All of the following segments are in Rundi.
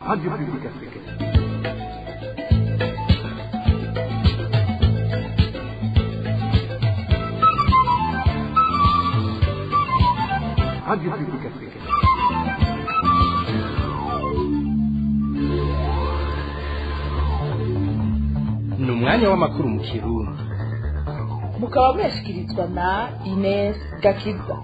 Radio Publique Africaine. Radio Publique Africaine. Ni umwanya w'amakuru mu Kirundi. Mukaba mwashikirizwa na Ines Gakiza.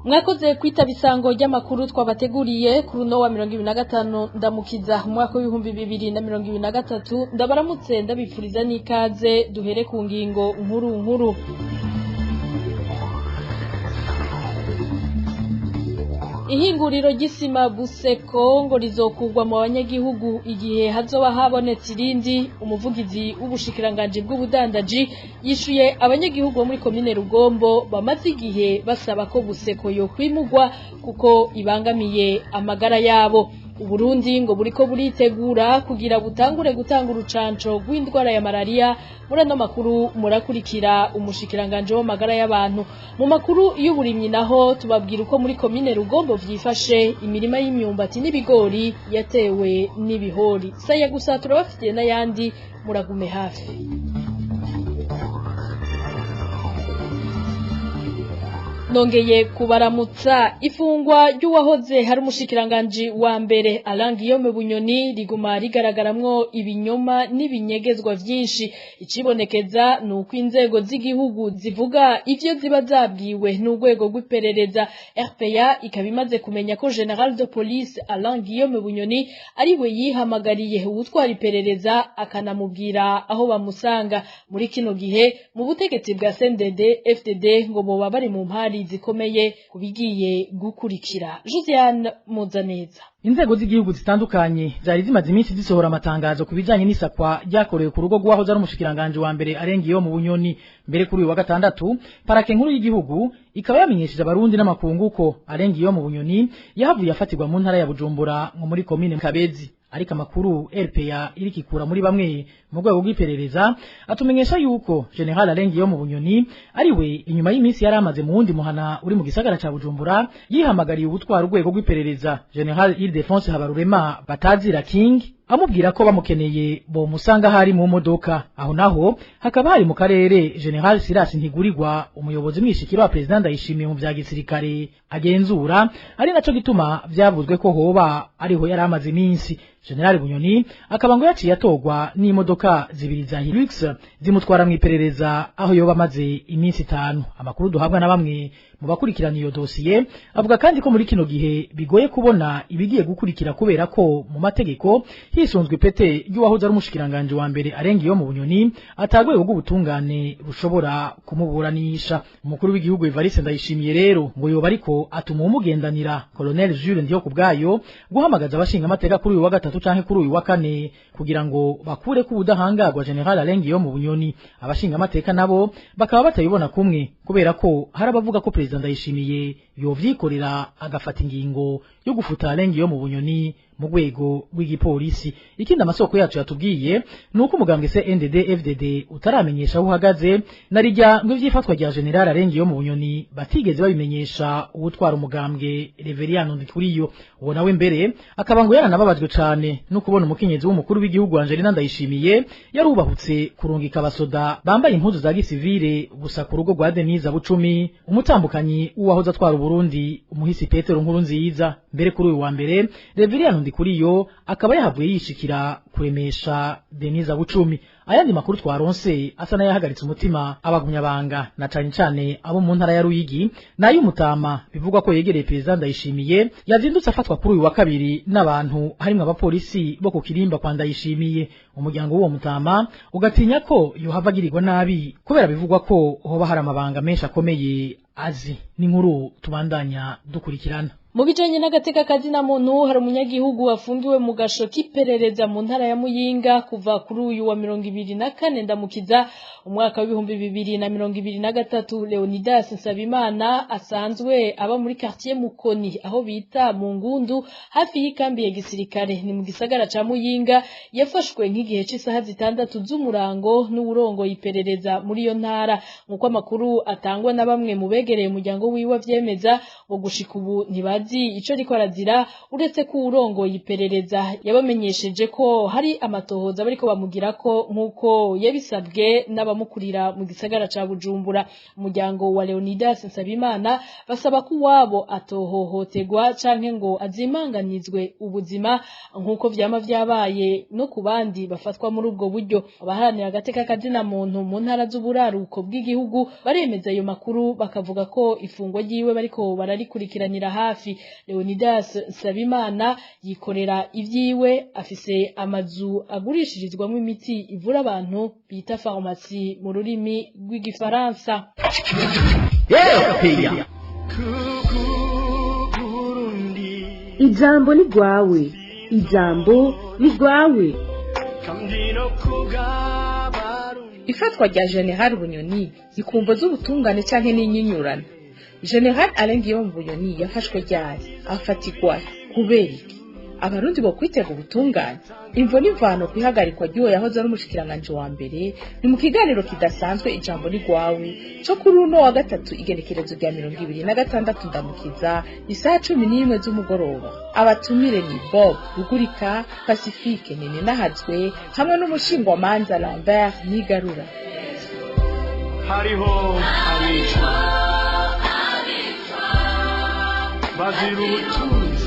Mwakoze kwitaba isango ry'amakuru twabateguriye kuri uno wa 2025 ndamukiza umwaka w'2023. Ndabaramutse, ndabipfuriza n'ikaze. Duhere ku ngingo nkuru nkuru. Ihinguriro ry'isima Buseko ngo rizokugwa mu banyagihugu igihe hazoba habonetse irindi. Umuvugizi w'ubushikiranganji bw'ubudandaji yishuye abanyagihugu bo muri komine Rugombo bamaze igihe basaba ko Buseko yokwimugwa kuko ibangamiye amagara yabo. Uburundi ngo buriko buritegura kugira butangure gutanga urucanco rw'indwara ya malaria. Muri ano makuru murakurikira umushikiranganje w'amagara y'abantu. Mu makuru y'uburimyi naho tubabwira uko muri komine Rugombo vyifashe, imirima y'imyumbati n'ibigori yatewe n'ibihori. Saya gusa, turabafitiye n'ayandi, muragume hafi. Nongeye kubaramutsa. Ifungwa ry'uwahoze hari umushikiranganji wa mbere Alain Guillaume Bunyoni riguma rigaragaramwo ibinyoma n'ibinyegezwa vyinshi. Icibonekeza ni uko inzego z'igihugu zivuga ivyo ziba zabwiwe n'urwego rw'iperereza. RPA ikaba imaze kumenya ko Général de Police Alain Guillaume Bunyoni ariwe yihamagariye uwutwara iperereza, akanamubwira aho bamusanga. Muri kino gihe mu butegetsi bwa CNDD FDD ngo boba bari mu mpari zikomeye kubigiye gukurikira. Josiane Muzaneza. Inzego z'igihugu zitandukanye zari zimaze iminsi zisohora amatangazo ku bijanye n'isakwa ryakorewe ku rugo rw'uwahoze ari umushikiranganje wa mbere Arengiyo mu Bunyoni. Mbere kuri uyu wa gatandatu, parake nkuru y'igihugu ikaba yamenyesheje abarundi n'amakungu ko Arengiyo mu Bunyoni yahavuye afatirwa mu ntara ya Bujumbura, nko muri komine Kabezi. Ariko amakuru RPA irikikura muri bamwe mu rwego rw'iperereza atumenyesha yuko Général Arengiyo mu Bunyoni ariwe, inyuma y'iminsi yari amaze mu wundi muhana uri mu gisagara ca Bujumbura, yihamagariye ubutwara urwego rw'iperereza, Général Ildefonse Habarurema batazira King, amubwira ko bamukeneye bomusanga hari mu modoka. Aho naho hakaba hari mu karere Général Silas Ntigurirwa, umuyobozi mwishikiro wa President Ndayishimiye mu vya gisirikare, agenzura, ari naco gituma vyavuzwe ko hoba ariho yari amaze iminsi. Général Bunyoni akaba ngo yaciye atorwa n'imodoka zibiri za Hilux, zimutwara mu iperereza aho yoba amaze iminsi 5. Amakuru duhabwa na bamwe mu bakurikirana iyo dosiye avuga kandi ko muri kino gihe bigoye kubona ibigiye gukurikira, kubera ko mu mategeko, hisunzwe ipete ry'uwahoze ari umushikiranganje wa mbere Arengiyo mu Bunyoni, atagwego rw'ubutungane rushobora kumuburanisha. Umukuru w'igihugu Evariste Ndayishimiye rero ngo yoba ariko atuma umugendanira Colonel Jules Ndiyo kubwayo guhamagaza abashinga amateka kuri uyu wa gatatu canke kuri uyu wa kane kugira ngo bakure ko ubudahangarwa Général Arengiyo mu Bunyoni. Abashinga amateka nabo bakaba batayibona kumwe, kubera ko hari abavuga ko President Ndayishimiye yovyikorera agafata ingingo yo gufuta Arengiyo mu Bunyoni mu rwego rw'igipolisi. Ikindi amasoko yacu yatubwiye nuko umugambwe CNDD FDD utaramenyesha aho uhagaze, narijya ngo ivyifatwa rya Général Arengiyo mu Bunyoni batigeze babimenyesha uwutwara umugambwe, Révérien Ndikuriyo. Uwo nawe mbere akaba ngo yaranababajwe cane no kubona umukenyezi w'umukuru w'igihugu Angelina Ndayishimiye yarubahutse kurungika abasoda bambaye impuzu za gisivile gusa ku rugo rwa Denise Bucumi, umutambukanyi w'uwahoze atwara Burundi, umuhisi Petero Nkurunziza. Mbere kuri uyu wa mbere, Révérien Ndikuriyo akaba yahavuye yishikira kuremesha Denise Bucumi. Ayandi makuru twaronse asa n'ayahagaritse umutima abagumyabanga, na cane cane abo mu ntara ya Ruyigi, nayo umutama bivugwa ko yegereye President Ndayishimiye yazindutse afatwa kuri uyu wa kabiri n'abantu harimwo abapolisi bo ku kirimba kwa Ndayishimiye. Umuryango w'uwo mutama ugatinya ko yohava agirirwa nabi, kubera bivugwa ko hoba hari amabanga menshi akomeye azi. N'inkuru tubandanya dukurikirana. Mu bijanye n'agateka kazina muntu, hari umunyagihugu afungiwe mu gasho k'iperereza mu ntara ya Muyinga kuva kuri uyu wa 24 ndamukiza umwaka w'2023. Leonidas Nsabimana asanzwe aba muri quartier Mukoni, aho bita mu Ngundu, hafi y'ikambi ya gisirikare, ni mu gisagara ca Muyinga. Yafashwe nk'igihe c'isaha 6 z'umurango n'uwurongoye iperereza muri iyo ntara, nk'uko amakuru atangwa na bamwe mu begereye umuryango wiwe avyemeza. Ngo gushika ubu ntibazi azi ico ariko arazira, uretse ko uwurongoye iperereza yabamenyesheje ko hari amatohoza bariko bamugirako nk'uko yabisabwe n'abamukurira mu gisagara ca Bujumbura. Umuryango wa Leonidas Nsabimana basaba ko uwabo atohohoterwa canke ngo azimanganizwe ubuzima nk'uko vyama vyabaye no ku bandi bafatwa muri ubwo buryo. Abaharanira agateka kazina muntu mu ntara z'uburaruko bw'igihugu baremeza ayo makuru, bakavuga ko ifungwa ryiwe bariko bararikurikiranira hafi. Leonidas Nsabimana yikorera ivyiwe, afise amazu agurishirizwamwo imiti ivura abantu bita farumasi mu rurimi rw'igifaransa. Ijambo ni rwawe, ijambo ni rwawe. Ifatwa rya General Bunyoni ikumvo z'ubutungane canke n'inyinyurana. General Alain Guillaume Bunyoni yafashwe ryari, afatirwa kubera iki? Abarundi bo kwitega ubutungane, imvo n'imvano kwihagarikwa ry'uwo yahoze ari umushikiranganji wa mbere, ni mu kiganiro kidasanzwe Ijambo ni rwawe co kuri uno wa gatatu, igenekerezo rya 26 Ndamukiza, isaha 11 z'umugoroba. Abatumire ni Bob Rugurika, Pacifique Nininahazwe hamwe n'umushingwamanza Lambert Nigarura. Hariho abicwa bazira ubutunzi.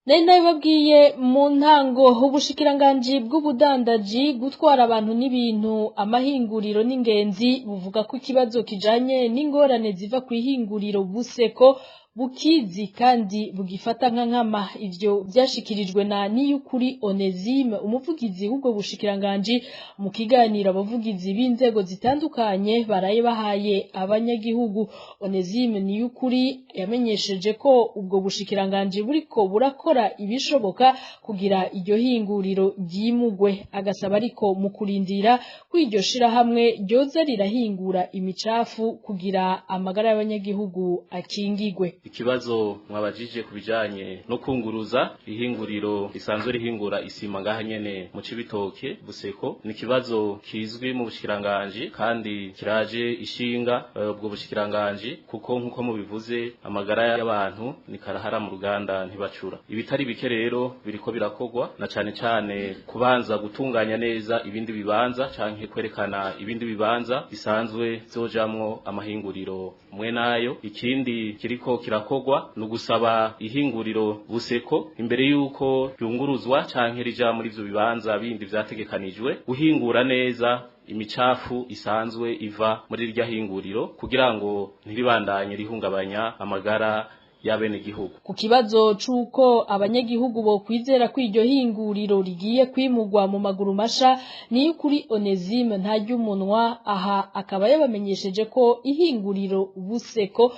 Nari nabibabwiye mu ntango, ubushikiranganji bw'ubudandaji, gutwara abantu n'ibintu, amahinguriro n'ingenzi buvuga ko ikibazo kijanye n'ingorane ziva kw'ihinguriro Buseko bukizi kandi bugifata nka nkama. Ivyo vyashikirijwe na Niyukuri Onesime, umuvugizi w'ubwo bushikiranganji, mu kiganiro abavugizi b'inzego zitandukanye baraye bahaye abanyagihugu. Onesime Niyukuri yamenyesheje ko ubwo bushikiranganji buriko burakora ibishoboka kugira iryo hinguriro ryimugwe, agasaba ariko mu kurindira ko iryo shirahamwe ryoza rirahingura imicafu kugira amagara y'abanyagihugu akingigwe. Ikibazo mwabajije kubijanye no kunguruza ihinguriro risanzwe rihingura isima ngaha nyene mu Cibitoke Buseko, ni kibazo kizwi mu bushikiranganji kandi kiraje ishinga ubwo bushikiranganji, kuko nkuko mubivuze amagara y'abantu ni karahara mu ruganda ntibacura. Ibitari bike rero biriko birakogwa, na cane cane kubanza gutunganya neza ibindi bibanza canke kwerekana ibindi bibanza bisanzwe vyojamwo amahinguriro mwe nayo. Ikindi kiriko kirakogwa nugusaba ihinguriro Buseko imbere yuko ryunguruzwa canke rija muri ivyo bibanza bindi vyategekanijwe guhingura neza imicafu isanzwe iva muri rya hinguriro kugira ngo ntiribandanye rihungabanya amagara y'abenegihugu. Ku kibazo c'uko abanyagihugu bo kwizera ko iryo hinguriro rigiye kwimugwa mu maguru masha, Niyukuri Onesime Ntaryumunwa aha akaba yabamenyesheje ko ihinguriro Buseko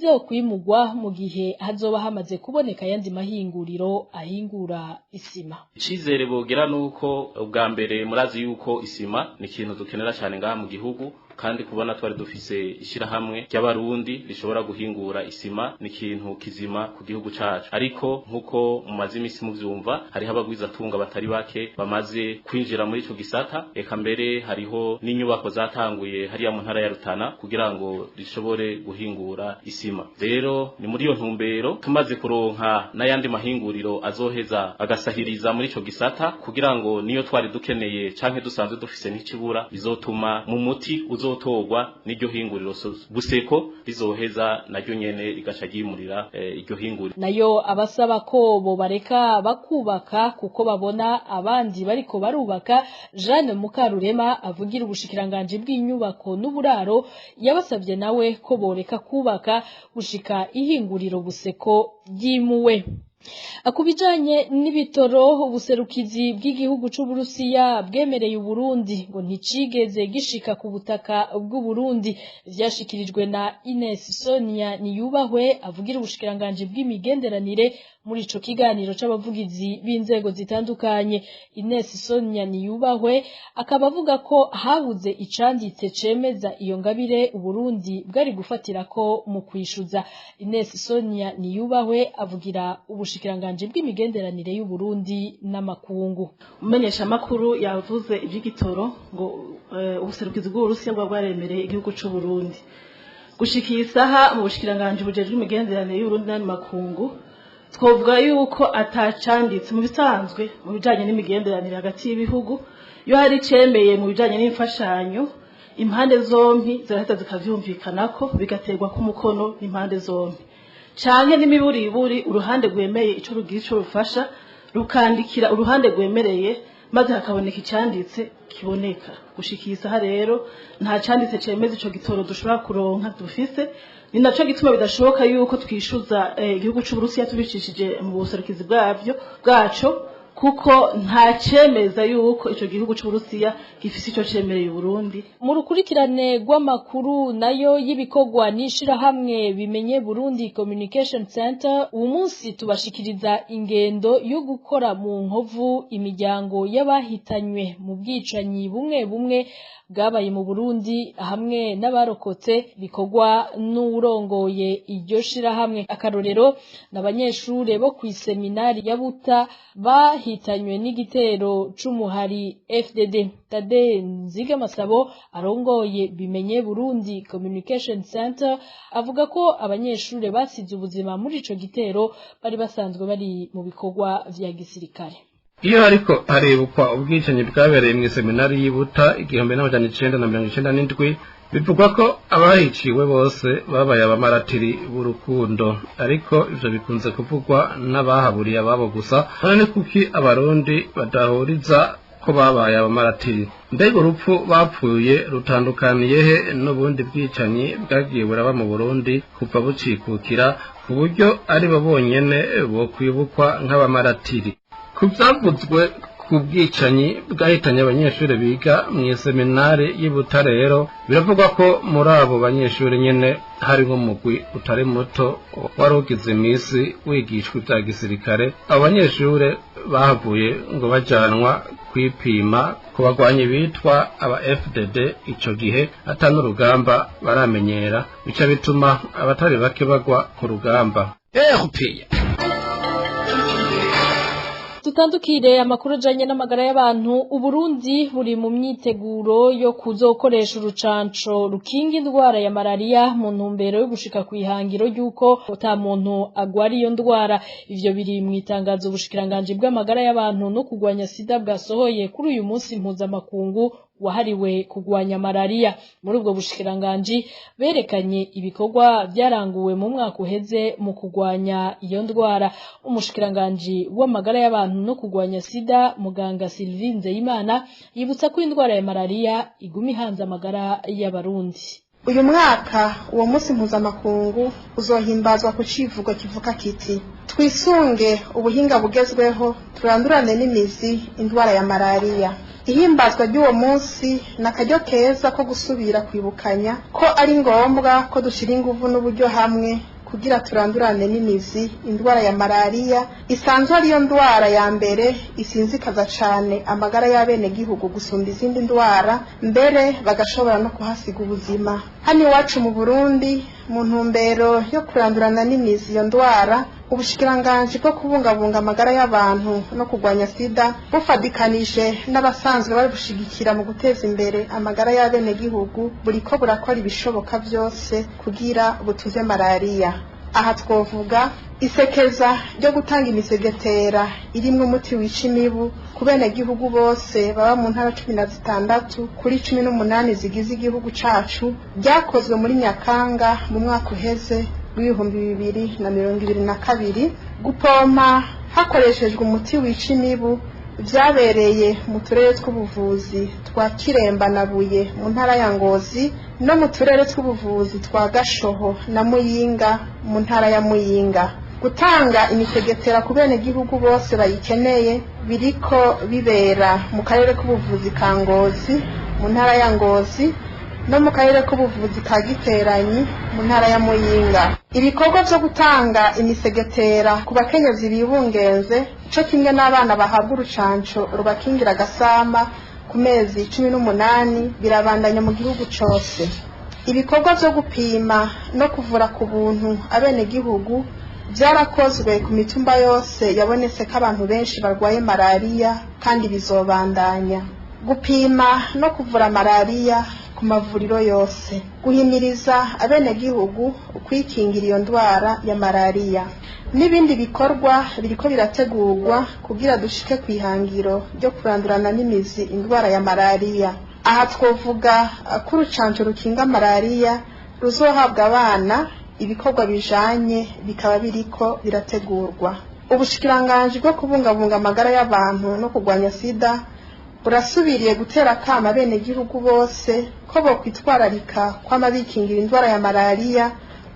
rizokwimugwa mu gihe hazoba hamaze kuboneka ayandi mahinguriro ahingura isima. Icizere bogira nuko ubwa mbere murazi yuko isima ni ikintu dukenera cyane ngaha mu gihugu, kandi kubona twari dufise ishirahamwe ry'abarundi rishobora guhingura isima ni ikintu kizima ku gihugu cacu. Ariko nkuko mumaze imisi muvyumva, hariho abagwizatunga batari bake bamaze kwinjira muri ico gisata, eka mbere hariho n'inyubako zatanguye hariya mu ntara ya Rutana kugira ngo rishobore guhingura isima. Rero ni muri iyo ntumbero tumaze kuronka n'ayandi mahinguriro azoheza agasahiriza muri ico gisata, kugira ngo niyo twari dukeneye canke dusanzwe dufise n'ikibura, bizotuma mu muti uzotorwa n'iryo hinguriro Buseko rizoheza naryo nyene rigaca ryimurira iryo hinguriro. Nayo abasaba ko bo bareka bakubaka kuko babona abandi bariko barubaka, Jeanne Mukarurema avugira ubushikiranganji bw'inyubako n'uburaro yabasabye nawe ko boreka kubaka gushika ihinguriro Buseko ryimuwe. Kubijanye n'ibitoro, ubuserukizi bw'igihugu c'Uburusiya bwemereye Uburundi ngo nticigeze gishika ku butaka bw'Uburundi. Vyashikirijwe na Ines Sonia Niyubahwe avugira ubushikiranganji bw'imigenderanire muri ico kiganiro c'abavugizi b'inzego zitandukanye. Ines Sonia Niyubahwe akaba avuga ko habuze icanditse cemeza iyo ngabire Uburundi bwari gufatirako mu kwishuza. Ines Sonia Niyubahwe avugira ubushikiranganji bushikiranganje bw'imigenderanire y'u Burundi n'amakungu. Umumenyesha makuru yavuze iby'igitoro ngo ubuserukizi bw'Uburusiya bwa bwaremereye igihugu c'u Burundi. Gushika iyi saha mu bushikiranganje bujejwe imigenderanire y'u Burundi n'amakungu twovuga yuko atacanditse mu bisanzwe mu bijanye n'imigenderanire hagati y'ibihugu. Iyo hari icemeye mu bijanye n'imfashanyo, impande zombi zirahita zikavyumvikanako, bigaterwa ku mukono n'impande zombi, canke n'imiburiburi uruhande rwemeye ico rugira ico rufasha rukandikira uruhande rwemereye, maze hakaboneka icanditse kiboneka. Gushika iyi saha rero nta canditse cemeza ico gitoro dushobora kuronka dufise. Ni naco gituma bidashoboka yuko twishuza igihugu c'Uburusiya tubicishije mu buserukizi bwavyo bwaco, kuko nta cemeza yuko ico gihugu c'Uburusiya gifise ico cemereye Burundi. Mu rukurikirane rw'amakuru nayo y'ibikorwa n'ishirahamwe Bimenye Burundi Communication Center, uyu munsi tubashikiriza ingendo yo gukora mu nkovu imiryango y'abahitanywe mu bwicanyi bumwe bumwe bwabaye mu Burundi hamwe n'abarokotse, bikorwa n'urongoye iryo shirahamwe. Akarorero n'abanyeshure bo kw'iseminari ya Buta bahitanywe n'igitero c'umuhari FDD. Tade Nzigamasabo arongoye Bimenye Burundi Communication Center avuga ko abanyeshure basize ubuzima muri ico gitero bari basanzwe bari mu bikorwa vya gisirikare. Iyo ariko harebukwa ubwicanyi bwabereye mu seminari y'Ibuta 1997, bivugwa ko abahiciwe bose babaye abamaratiri b'urukundo, ariko ivyo bikunze kuvugwa n'abahaburiye ababo gusa. None kuki abarundi badahuriza ko babaye abamaratiri? Mbega urupfu bapfuye rutandukaniye he n'ubundi bwicanyi bwagiye buraba mu Burundi kuva bucikukira, ku buryo ari bo bonyene bokwibukwa nk'abamaratiri? Ku byavuzwe ku bwicanyi bwahitanye abanyeshuri biga mu iseminari y'Ibuta rero, biravugwa ko muri abo banyeshuri nyene hari nk'umugwi utari muto wari ugize iminsi wigishwa ibya gisirikare. Abo banyeshure bahavuye ngo bajanwa kwipima ku bagwanyi bitwa aba FDD ico gihe ata n'urugamba baramenyera, bica bituma abatari bake bagwa ku rugamba. Tutandukire amakuru ajanye n'amagara y'abantu. Uburundi buri mu myiteguro yo kuzokoresha urucanco rukinga indwara ya malaria mu ntumbero yo gushika kwihangiro ry'uko ata muntu agwara iyo ndwara. Ivyo biri mu itangazo ubushikiranganje bw'amagara y'abantu no kugwanya sida bwasohoye kuri uyu munsi mpuzamakungu wahariwe kugwanya malaria. Muri ubwo bushikiranganji berekanye ibikorwa byaranguwe mu mwaka uheze mu kugwanya iyo ndwara. Umushikiranganji w'amagara y'abantu no kugwanya sida, muganga Sylvie Nzeyimana, yibutsa ko indwara ya malaria iguma ihanze amagara y'abarundi. Uyu mwaka uwo munsi mpuzamakungu uzohimbazwa ku civugo kivuga kiti: twisunge ubuhinga bugezweho turandurane n'imizi indwara ya malaria. Ihimbazwa ry'uwo munsi ni akaryo keza ko gusubira kwibukanya ko ari ngombwa ko dushira inguvu n'uburyo hamwe kugira turandurane n'imizi indwara ya malaria, isanzwe ariyo ndwara ya mbere isinzikaza cane amagara y'abenegihugu gusumba izindi ndwara, mbere bagashobora no kuhasiga ubuzima. Hano iwacu mu Burundi, mu ntumbero yo kurandurana n'imizi iyo ndwara, ubushikiranganji bwo kubungabunga amagara y'abantu no kurwanya sida bufadikanije n'abasanzwe babushigikira mu guteza imbere amagara y'abenegihugu, buriko burakora ibishoboka vyose kugira butuze malaria. Aha twovuga isekeza ryo gutanga imisegetera irimwo umuti wica imibu ku benegihugu bose baba mu ntara 16 kuri 18 zigize igihugu cacu, ryakozwe muri Nyakanga mu mwaka uheze w'2022. Gupompa hakoreshejwe umuti wica imibu vyabereye mu turere tw'ubuvuzi twa Kiremba na Buye mu ntara ya Ngozi, no mu turere tw'ubuvuzi twa Gashoho na Muyinga mu ntara ya Muyinga. Gutanga imisegetera ku benegihugu bose bayikeneye biriko bibera mu karere k'ubuvuzi ka Ngozi mu ntara ya Ngozi, no mu karere k'ubuvuzi ka Giteranyi mu ntara ya Muyinga. Ibikorwa vyo gutanga imisegetera ku bakenyezi bibungenze co kimwe n'abana bahabwa urucanco rubakingira agasama ku mezi 18 birabandanya mu gihugu cose. Ibikorwa vyo gupima no kuvura ku buntu abenegihugu Byarakozwe ku mitumba yose yabonetse ko abantu benshi barwaye malariya kandi bizobandanya. Gupima no kuvura malariya ku mavuriro yose. Guhimiriza abenegihugu kwikingira iyo ndwara ya malariya. N'ibindi bikorwa biriko birategurwa kugira dushike ku ihangiro ryo kurandurana n'imizi indwara ya malariya. Aha twovuga ko urucanco rukinga malariya ruzohabwa abana, ibikorwa bijanye bikaba biriko birategurwa. Ubushikiranganji bwo kubungabunga amagara y'abantu no kurwanya sida burasubiriye gutera akama abenegihugu bose ko bokwitwararika kwama bikingira indwara ya malariya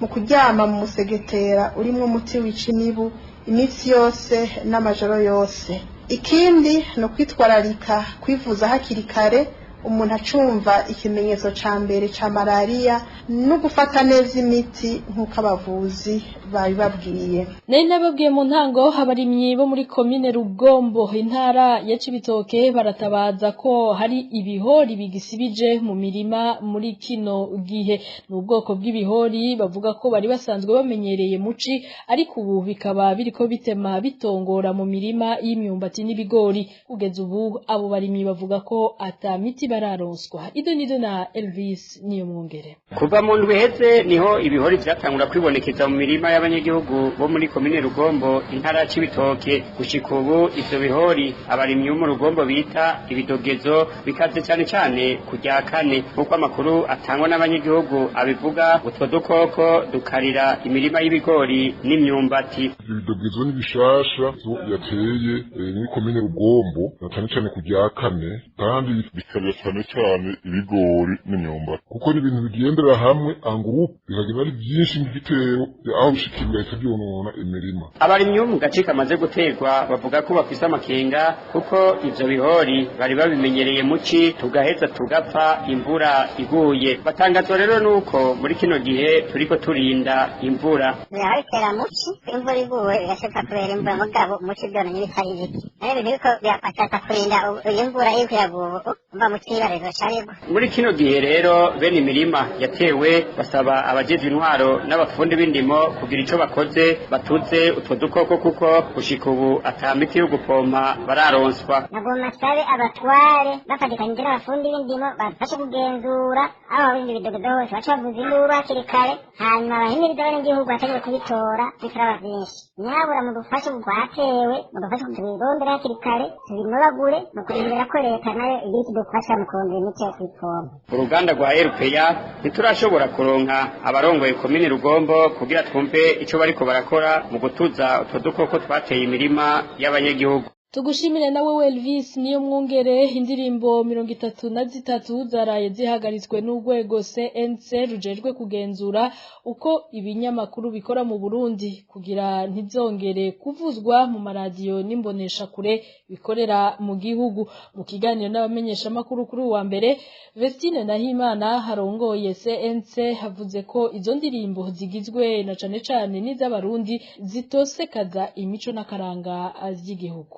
mu kuryama mu musegetera urimwo umuti wica imibu iminsi yose n'amajoro yose. Ikindi ni ukwitwararika kwivuza hakiri kare umuntu acumva ikimenyetso ca mbere ca malariya no gufata neza imiti nk'uko abavuzi babibabwiye. Nari nababwiye mu ntango, abarimyi bo muri komine Rugombo, intara ya Cibitoke, baratabaza ko hari ibihori bigisibije mu mirima muri kino gihe. Ni ubwoko bw'ibihori bavuga ko bari basanzwe bamenyereye muci, ariko ubu bikaba biriko bitema bitongora mu mirima y'imyumbati n'ibigori. Kugeza ubu abo barimyi bavuga ko ata miti bararonswa. Idonido na Elvis Niyomwungere. Kuva mu ndwi iheze niho ibihori vyatangura kwibonekeza mu mirima y'abanyagihugu bo muri komine Rugombo, intara ya Cibitoke. Gushika ubu ivyo bihori abarimyi bo mu Rugombo bita ibidogezo bikaze cane cane ku rya kane, nk'uko amakuru atangwa n'abanyagihugu abivuga. Utwo dukoko dukarira imirima y'ibigori n'imyumbati. Ibidogezo ni bishasha yateye muri komine Rugombo na cane cane ku rya kane, kandi bikarira cane cane ibigori n'imyumbati, kuko ni ibintu bigendera hamwe angurupe, bikagenda ari byinshi mu gitero, aho bishikira bigahita byonona imirima. Abarimyi bo mu gace kamaze guterwa bavuga ko bafise amakenga, kuko ivyo bihori bari babimenyereye muci tugaheza tugapfa imvura iguye. Batangazwa rero nuko muri kino gihe turiko turinda imvura. Birabitera muci, imvura iguye bigashika kubera imvura, mugabo muci byononye bitari bike. Nayo ibintu biriko birafasha kurinda imvura iriko iragwa ubu, umva muci ibarezo carigwa. Muri kino gihe rero bene imirima yatewe basaba abajejwe intwaro n'abafundi b'indimo kugira ico bakoze batuze utwo dukoko, kuko gushika ubu ata miti yo gupompa bararonswa. Nagomba sabe abatware bafatikanyije n'abafundi b'indimo bafashe kugenzura aho babindi bidogezo hose, baca bavuza induru hakiri kare, hanyuma abahimiriza abanyagihugu batangure kubitora bitaraba vyinshi. Nyabura mudufashe rwatewe, mudufashe tubirondere hakiri kare, tubinobagure mu kurindira ko leta nayo igira ikidufasha mu kurondera imiti yo kubipompa. Uruganda rwa RPA ntiturashobora kuronka abarongoye komine Rugombo kugira twumve ico bariko barakora mu gutuza utwo dukoko twateye imirima y'abanyagihugu. Tugushimire nawe Elvis Niyomwungere. Indirimbo 33 zaraye zihagaritswe n'urwego CNC rujejwe kugenzura uko ibinyamakuru bikora mu Burundi, kugira ntizongere kuvuzwa mu maradiyo n'imbonesha kure bikorera mu gihugu. Mu kiganiro n'abamenyesha makuru kuri uwa mbere, Vestine Nahimana harongoye CNC havuze ko izo ndirimbo zigizwe na cane cane n'iz'abarundi zitosekaza imico n'akaranga vy'igihugu.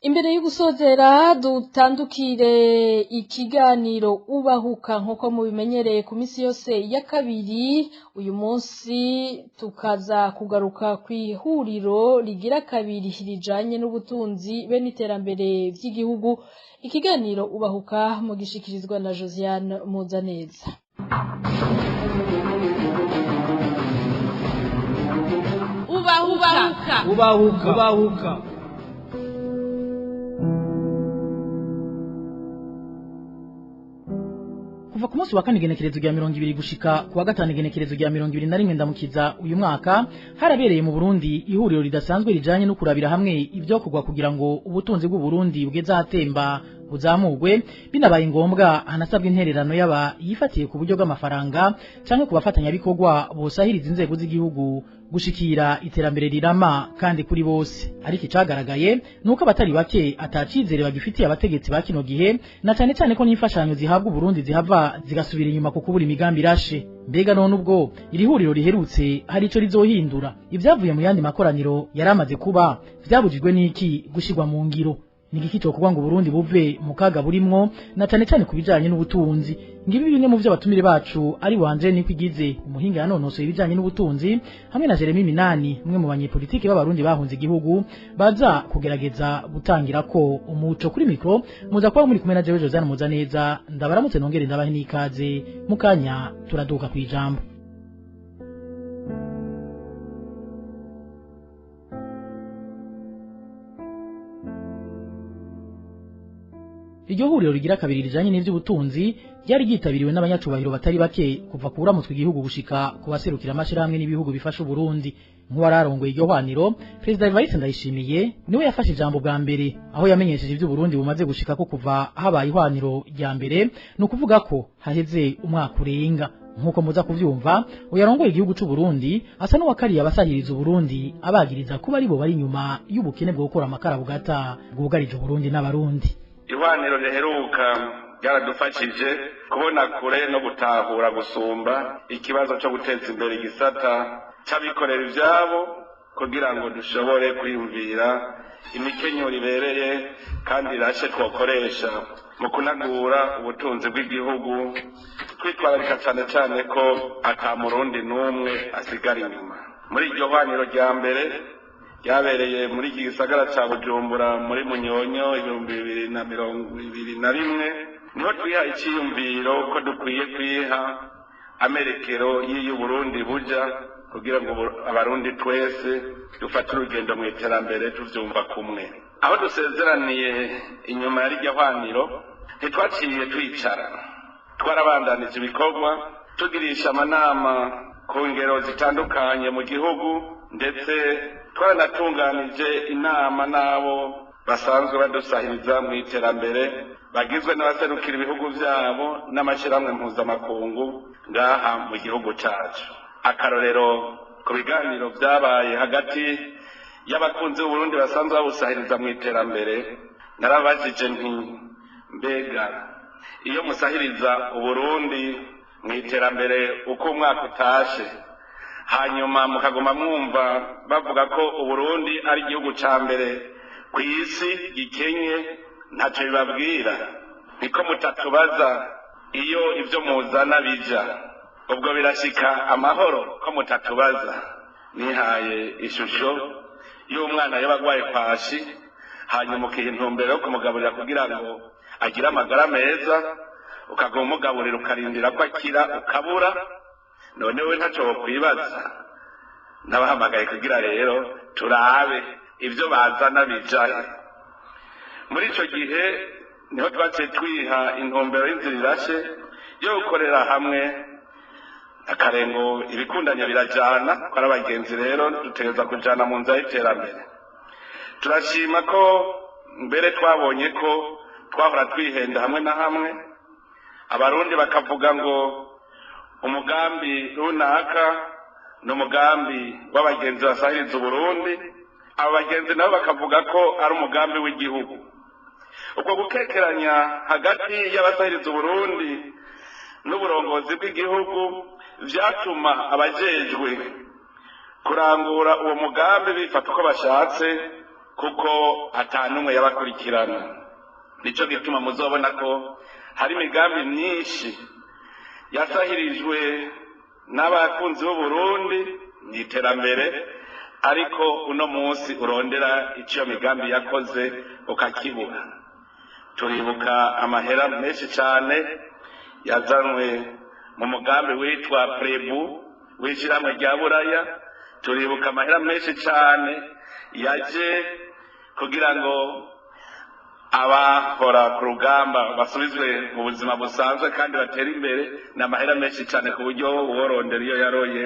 Imbere y'ugusozera dutandukire ikiganiro ubahuka nkuko mubimenyereye ku misi yose ya kabiri. Uyu munsi tukaza kugaruka ku ihuriro rigira kabiri rijanye n'ubutunzi be n'iterambere vy'igihugu. Ikiganiro ubahuka mugishikirizwa na Josiane Muzaneza. Ubahuka. Ubahuka. Ubahuka. Kuva ku munsi wa kane igenekerezo rya 20 gushika ku wa gatanu igenekerezo rya 21 ndamukiza uyu mwaka, harabereye mu Burundi ihuriro ridasanzwe rijanye no kurabira hamwe ivyo kugwa kugira ngo ubutunzi bw'u Burundi bugeze ahatemba buzamurwe, binabaye ngombwa hanasabwa intererano yaba yifatiye ku buryo bw'amafaranga canke ku bafatanyabikorwa bosahiriza inzego z'igihugu gushikira iterambere rirama kandi kuri bose. Ariko icagaragaye nuko abatari bake atacizere bagifitiye abategetsi ba kino gihe, na cane cane ko n'imfashanyo zihabwa Burundi zihava zigasubira inyuma ku kubura imigambi irashe. Mbega none ubwo iri huriro riherutse hari ico rizohindura? Ivyavuye mu yandi makoraniro yaramaze kuba vyabujijwe n'iki gushirwa mu ngiro? Ni igiki cokorwa ngo Burundi buve mu kaga burimwo, na cane cane ku bijanye n'ubutunzi? Ngibi bimwe mu vyo abatumire bacu ari wanje Nikwigize, umuhinga yanonosoye ibijanye n'ubutunzi, hamwe na Jeremy Minani, umwe mu banyepolitiki b'abarundi bahunze igihugu, baza kugerageza gutangira ko umuco. Kuri mikro muza kuba muri kumwe na jewe Josiane Muzaneza. Ndabaramutse nongere ndabahe n'ikaze. Mu kanya turaduka kwijambo. Iryo huriro rigira kabiri rijanye n'ivy'ubutunzi ryari ryitabiriwe n'abanyacubahiro batari bake, kuva ku uramutswe igihugu gushika ku baserukira amashirahamwe n'ibihugu bifasha Uburundi. Nk'uwararongoye iryo hwaniro, Perezida Evariste Ndayishimiye, niwe yafashe ijambo bwa mbere, aho yamenyesheje ivyo Burundi bumaze gushika ko kuva habaye ihwaniro rya mbere, ni ukuvuga ko haheze umwaka urenga. Nk'uko muza kuvyumva, uyarongoye igihugu c'u Burundi asa n'uwakariye abasahiriza Uburundi, abagiriza kuba aribo bari inyuma y'ubukene bwo gukora amakara bugata bwugarije Uburundi n'abarundi. Ihwaniro riheruka ryaradufashije kubona kure no gutahura gusumba ikibazo cyo guteza imbere igisata c'abikorera ivyabo, kugira ngo dushobore kwiyumvira imikenyero ibereye kandi irashe twokoresha mu kunagura ubutunzi bw'igihugu, twitwararika cane cane ko ata murundi n'umwe asigara inyuma. Muri iryo hwaniro rya mbere ryabereye muri iki gisagara ca Bujumbura muri Munyonyo 2021, niho twiha iciyumviro ko dukwiye kwiha amerekero y'iyo Burundi buja, kugira ngo abarundi twese dufate urugendo mu iterambere tuvyumva kumwe. Aho dusezeraniye inyuma ya rirya hwaniro, ntitwaciye twicara, twarabandanije ibikorwa, tugirisha amanama ku ngero zitandukanye mu gihugu, ndetse twaranatunganije inama n'abo basanzwe badusahiriza mu iterambere, bagizwe n'abaserukira ibihugu vyabo n'amashyirahamwe mpuzamakungu ngaha mu gihugu cacu. Akarorero ku biganiro vyabaye hagati y'abakunzi b'Uburundi basanzwe babusahiriza mu iterambere, narabajije nti: mbega iyo musahiriza Uburundi mu iterambere uko umwaka utashe, hanyuma mukaguma mwumva bavuga ko Uburundi ari igihugu ca mbere ku isi gikenye, ntacyo bibabwira? Niko mutatubaza iyo ivyo muzana bija, ubwo birashika amahoro ko mutatubaza? Nihaye ishusho y'umwana yaba agwaye kwashi, hanyuma ukiha intumbero yo kumugaburira kugira ngo agire amagara meza, ukaguma umugaburira ukarindira ko akira, ukabura. None we ntacyo wokwibaza? Nabahamagaye kugira rero turabe ibyo bazana bijahe. Muri ico gihe niho twaciye twiha intumbero y'inzira irashe yo gukorera hamwe. Akarengo ibikundanya birajana, ko ari abagenzi rero dutegereza kujana mu nzira y'iterambere. Turashima ko mbere twabonye ko twahora twihenda hamwe na hamwe, abarundi bakavuga ngo umugambi runaka ni umugambi w'abagenzi basahiriza Uburundi, abo bagenzi nabo bakavuga ko ari umugambi w'igihugu. Ubwo gukekeranya hagati y'abasahiriza Uburundi n'uburongozi bw'igihugu vyatuma abajejwe kurangura uwo mugambi bifata uko bashatse, kuko atanumwe yabakurikirana. Nico gituma muzobona ko hari imigambi myinshi yasahirijwe n'abakunzi b'Uburundi mu iterambere, ariko uno munsi urondera icyo migambi yakoze ukakibura. Turibuka amahera menshi cyane yazanwe mu mugambi witwa Prebu w'ishyirahamwe rya Buraya. Turibuka amahera menshi cyane yaje kugira ngo abahora ku rugamba basubizwe mu buzima busanzwe kandi batere imbere. Ni amahera menshi cyane ku buryo uworondera iyo yaroye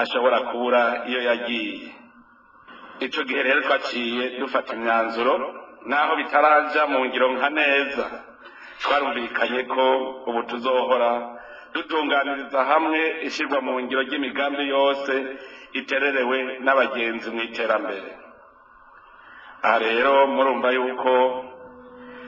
ashobora kubura iyo yagiye. Icyo gihe rero twaciye dufata imyanzuro, naho bitaraja mu ngiro nka neza, twarumvikanye ko ubu tuzohora dutunganiriza hamwe ishyirwa mu ngiro ry'imigambi yose itererewe n'abagenzi mu iterambere. Aha rero murumva yuko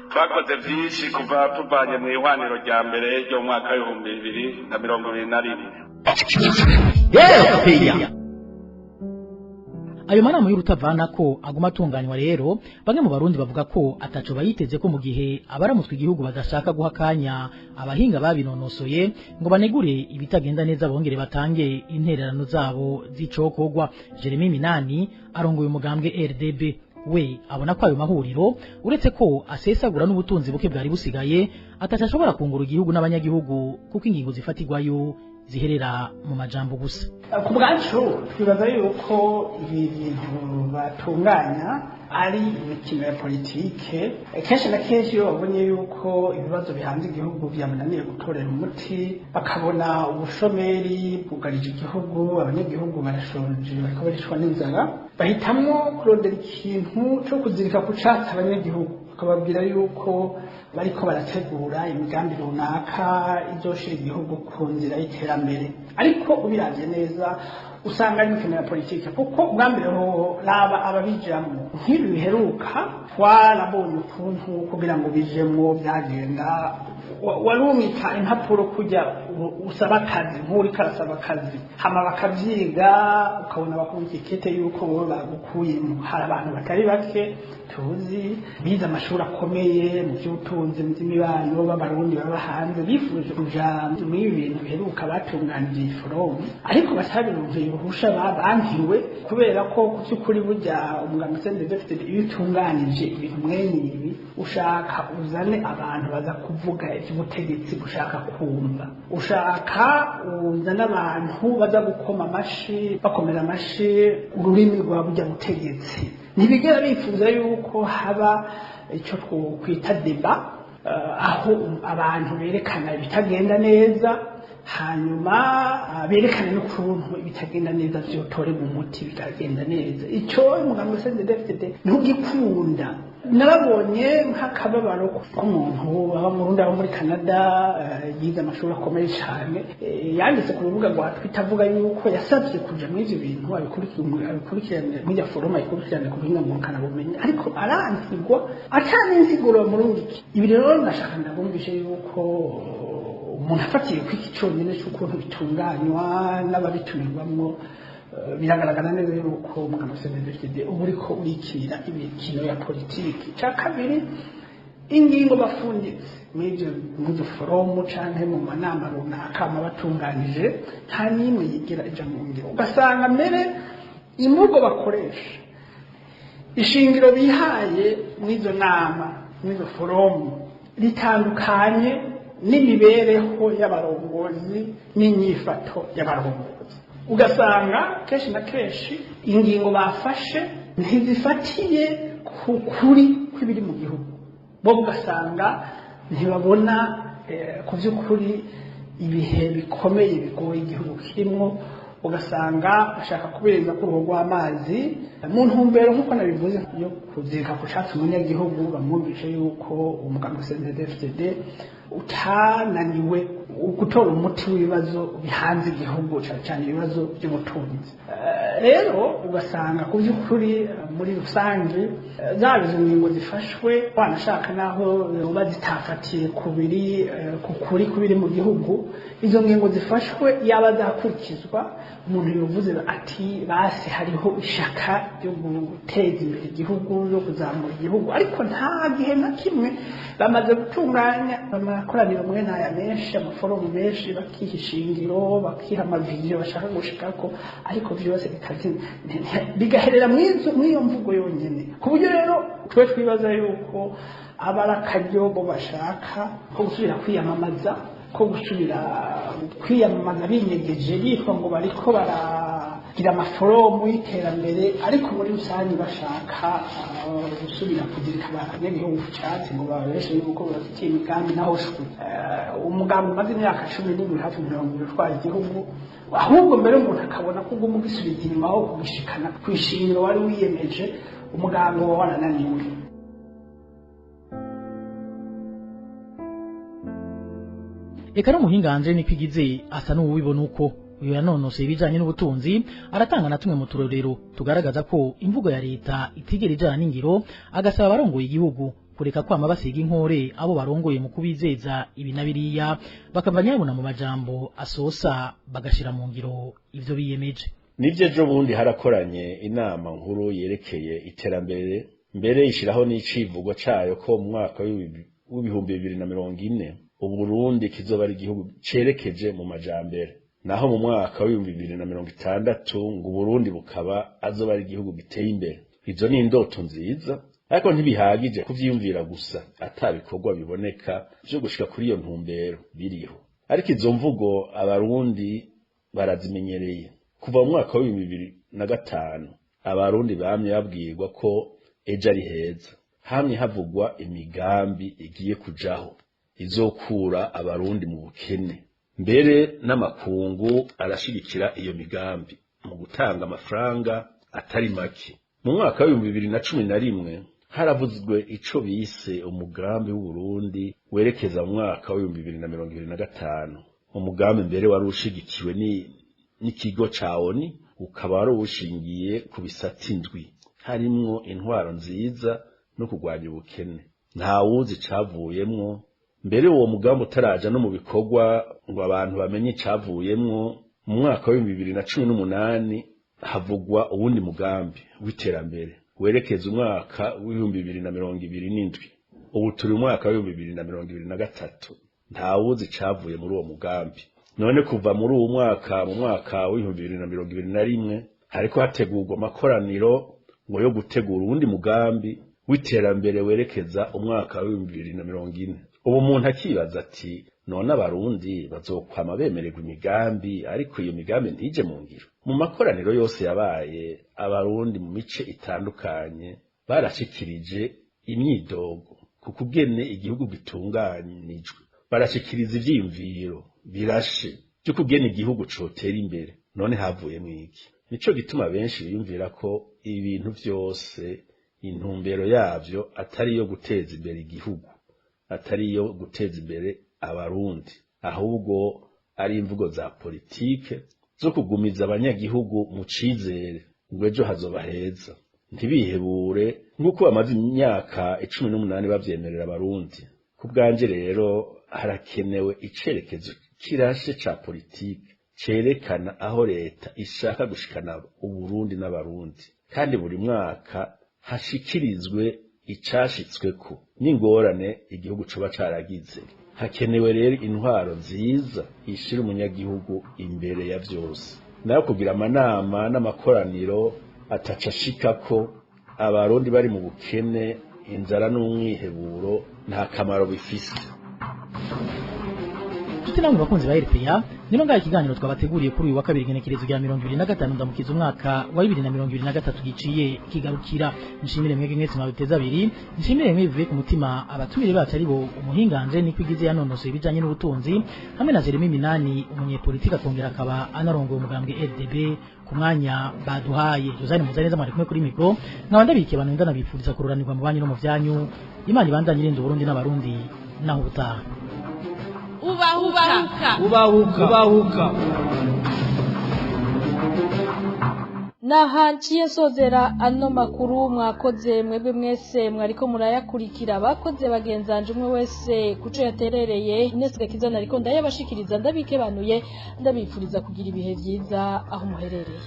twakoze byinshi kuva tuvanye mu ihwaniro rya mbere ryo mu mwaka w'2021. Ayo manama y'urutavana ko aguma atunganywa rero, bamwe mu Barundi bavuga ko ataco bayiteze ko mu gihe abaramutswe igihugu badashaka guha kanya abahinga babinonosoye ngo banegure ibitagenda neza, bongere batange intererano zabo z'icokogwa. Jeremy Minani arongoye umugambwe RDB, we abona ko ayo mahuriro, uretse ko asesagura n'ubutunzi buke bwari busigaye, atashobora kungura igihugu n'abanyagihugu, kuko ingingo zifatirwayo ziherera mu majambo gusa. Ku bwacu twibaza yuko ibi bintu batunganya ari imikino ya politike. Kenshi na kenshi iyo babonye yuko ibibazo bihanze igihugu byamunaniye gutorera umuti, bakabona ubushomeri bwugarije igihugu, abanyagihugu barashonje, bariko baricwa n'inzara, bahitamwo kurondera ikintu co kuzirika ku catsi abanyagihugu, bakababwira yuko bariko barategura imigambi runaka izoshira igihugu ku nzira y'iterambere. Ariko ubiravye neza usanga ari imikino ya politike, kuko ubwa mbere hoho raba ababijamwo. Nk'ibi biheruka twarabonye ukuntu kugira ngo bijemwo byagenda, warumika impapuro kujya usaba akazi, nk'uriko arasaba akazi, hama bakavyiga, ukabona bakubita ikete yuko wowe bagukuyemo. Hari abantu batari bake tuzi bize amashuri akomeye mu by'ubutunzi, mu by'imibano, b'Abarundi baba hanze, bifuje kuja muri ibi bintu biheruka batunganije iyi forumu, ariko batabironkeye uruhusha, bankiwe, kubera ko ku by'ukuri burya umugambi CNDD-FDD iyo utunganije ibintu mwene ibi, ushaka uzane abantu baza kuvuga iby'ubutegetsi ushaka kumva, ushaka uzane abantu baza gukoma amashi, bakomera amashi ururimi rwa burya butegetsi. Ntibigera bifuza yuko haba icyo twokwita débat, aho abantu berekana ibitagenda neza, hanyuma berekana n'ukuntu ibitagenda neza vyotorerwa umuti bikagenda neza. Ico umugambi CNDD-FDD ntugikunda. Narabonye nk'akababaro k'umuntu aba mu Burundi, aba muri Canada, yize amashuri akomeye cyane, yanditse ku rubuga rwa Twitter avuga yuko yasabye kuja muri ivyo bintu, abikurikirane muri iyo forum, ayikurikirane ku buhinga ngurukanabumenyi, ariko aransigwa ata n'insiguro bamurungike. Ibi rero ndashaka ndabumvishe yuko umuntu afatiye ku iki cyonyine cy'ukuntu bitunganywa n'ababitumirwamwo, biragaragara neza yuko umugambi CNDD-FDD uba uriko urikira imikino ya politiki. Cya kabiri, ingingo bafunditse muri izo forumu canke mu manama runaka batunganije, nta n'imwe yigira ija mu ngiro. Ugasanga mbere imvugo bakoresha, ishingiro bihaye muri izo nama, muri izo forumu, ritandukanye n'imibereho y'abarongozi n'inyifato y'abarongozi. Ugasanga kenshi na kenshi ingingo bafashe ntizifatiye ku kuri kw'ibiri mu gihugu, bo ugasanga ntibabona ku by'ukuri ibihe bikomeye bigoye igihugu kirimo, ugasanga bashaka kubereza ku ruhu rw'amazi mu ntumbero, nk'uko nabivuze, yo kuzirika ku catsi umunyagihugu, bamwumvishe yuko umugambi CNDD-FDD utananiwe gutora umuti w'ibibazo bihanze igihugu, cyane cyane ibibazo by'ubutunzi. Rero ugasanga ku by'ukuri muri rusange zaba izo ngingo zifashwe, wanashaka naho uba zitafatiye kubiri ku kuri kubiri mu gihugu, izo ngingo zifashwe yaba zakurikizwa, umuntu yovuze ati basi hariho ishaka ryo guteza imbere igihugu, ryo kuzamura igihugu. Ariko nta gihe na kimwe bamaze gutunganya amakoraniro mwe n'aya menshi, amaforomu menshi, bakiha ishingiro, bakiha amaviziyo bashaka gushikako, ariko byose bigaherera mw'iyo mvugo yonyene. Ku buryo rero twe twibaza yuko aba ari akaryo bo bashaka ko gusubira kwiyamamaza, ko gusubira kwiyamamaza binyegeje, bitwa ngo bariko baragira amaforomu y'iterambere, ariko muri rusange bashaka gusubira kuzirika abanyagihugu ku cyatsi ngo babeshe yuko bafitiye imigambi. Naho shwi umugambi umaze imyaka 17, hafi 20, utwara igihugu, ahubwo mbere umuntu akabona ko uguma ugisubiza inyuma aho kugishikana kwishimira wari wiyemeje, umugambi uba warananiwe. Eka n'umuhinga Andre Nikwigize asa n'uwubibona uko. Uyu yanonoseye ibijanye n'ubutunzi, aratanga na tumwe mu turorero tugaragaza ko imvugo ya leta itigera ijana n'ingiro, agasaba abarongoye igihugu kureka kwama basiga inkore abo barongoye mu kubizeza ibi na biriya, bakava nyabona mu majambo asosa bagashira mu ngiro ivyo biyemeje. Nivyo, ejo bundi harakoranye inama nkuru yerekeye iterambere, mbere ishiraho n'icivugo cayo ko mu mwaka w'2040 Uburundi kizoba ari igihugu cerekeje mu majambere, naho mu mwaka w'2060 ngo Uburundi bukaba azoba ari igihugu giteye imbere. Izo ni indoto nziza, ariko ntibihagije kuvyiyumvira gusa ata bikorwa biboneka vyo gushika kuri iyo ntumbero biriho. Ariko izo mvugo Abarundi barazimenyereye. Kuva mu mwaka w'2005 Abarundi bamye babwirwa ko ejo ari heza, hamye havugwa imigambi igiye kujaho izokura Abarundi mu bukene, mbere n'amakungu arashigikira iyo migambi mu gutanga amafaranga atari make. Mu mwaka w'2011 haravuzwe ico bise umugambi w'Uburundi werekeza mu mwaka w'2025, umugambi mbere wari ushigikiwe n'ikigo ca ONU, ukaba wari ushingiye ku bisata indwi harimwo intwaro nziza no kurwanya ubukene. Ntawuzi icavuyemwo. Mbere uwo mugambi utaraja no mu bikorwa ngo abantu bamenye icavuyemwo, mu mwaka w'2018 havugwa uwundi mugambi w'iterambere werekeza umwaka w'2027. Ubu turi umwaka w'2023, ntawuzi icavuye muri uwo mugambi. None kuva muri uwo mwaka, mu mwaka w'2021, hariko hategurwa amakoraniro ngo yo gutegura uwundi mugambi w'iterambere werekeza umwaka w'2040. Ubu umuntu akibaza ati: none Abarundi bazokwama bemererwa imigambi, ariko iyo migambi ntije mu ngiro? Mu makoraniro yose yabaye, Abarundi mu mice itandukanye barashikirije imyidogo ku kugene igihugu gitunganijwe, barashikiriza ivyiyumviro birashe vy'ukugena igihugu cotera imbere. None havuyemwo iki? Nico gituma benshi biyumvira ko ibintu vyose intumbero yavyo atari iyo guteza imbere igihugu, atari iyo guteza imbere Abarundi, ahubwo ari imvugo za politike zo kugumiza abanyagihugu mu cizere ngo ejo hazoba heza, ntibihebure, nk'uko bamaze imyaka 18 bavyemerera Abarundi. Ku bwanje rero, harakenewe icerekezo kirashe ca politike cerekana aho leta ishaka gushikana Uburundi n'Abarundi, kandi buri mwaka hashikirizwe icashitsweko n'ingorane igihugu coba caragize. Hakenewe rero intwaro nziza ishira umunyagihugu imbere ya vyose, nayo kugira amanama n'amakoraniro ataca ashikako Abarundi bari mu bukene, inzara n'umwiheburo, nta kamaro bifise. Nshuti namwe bakunzi ba RPA, nino ngaha ikiganiro twabateguriye kuri uyu wa kabiri, igenekerezo rya 25 Ndamukiza umwaka wa 2023 giciye kigarukira. Nshimire mwege mwese mwabiteza abiri, nshimire mwe ku mutima abatumire bacu, ari bo umuhinganje niko igize yanonosoye ibijanye n'ubutunzi, hamwe na Jeremy Minani, umunyepolitika akongera akaba anarongoye umugambwe RDB, ku mwanya baduhaye. Josane Muzaneza mwari kumwe kuri micro, nkaba ndabikiye abantu ndanabifuriza kururanirwa mu banyu no mu vyanyu. Imana ibandanye irinda Uburundi n'Abarundi. Naho ubutaha. Ubahuka. Ubahuka. Ubahuka. Naha nciye nsozera ano makuru. Mwakoze mwebwe mwese mwariko murayakurikira, bakoze bagenzanje umwe wese kuco yaterereye. Ines Gakizana ariko ndayabashikiriza, ndabikebanuye, ndabifuriza kugira ibihe vyiza aho muherereye.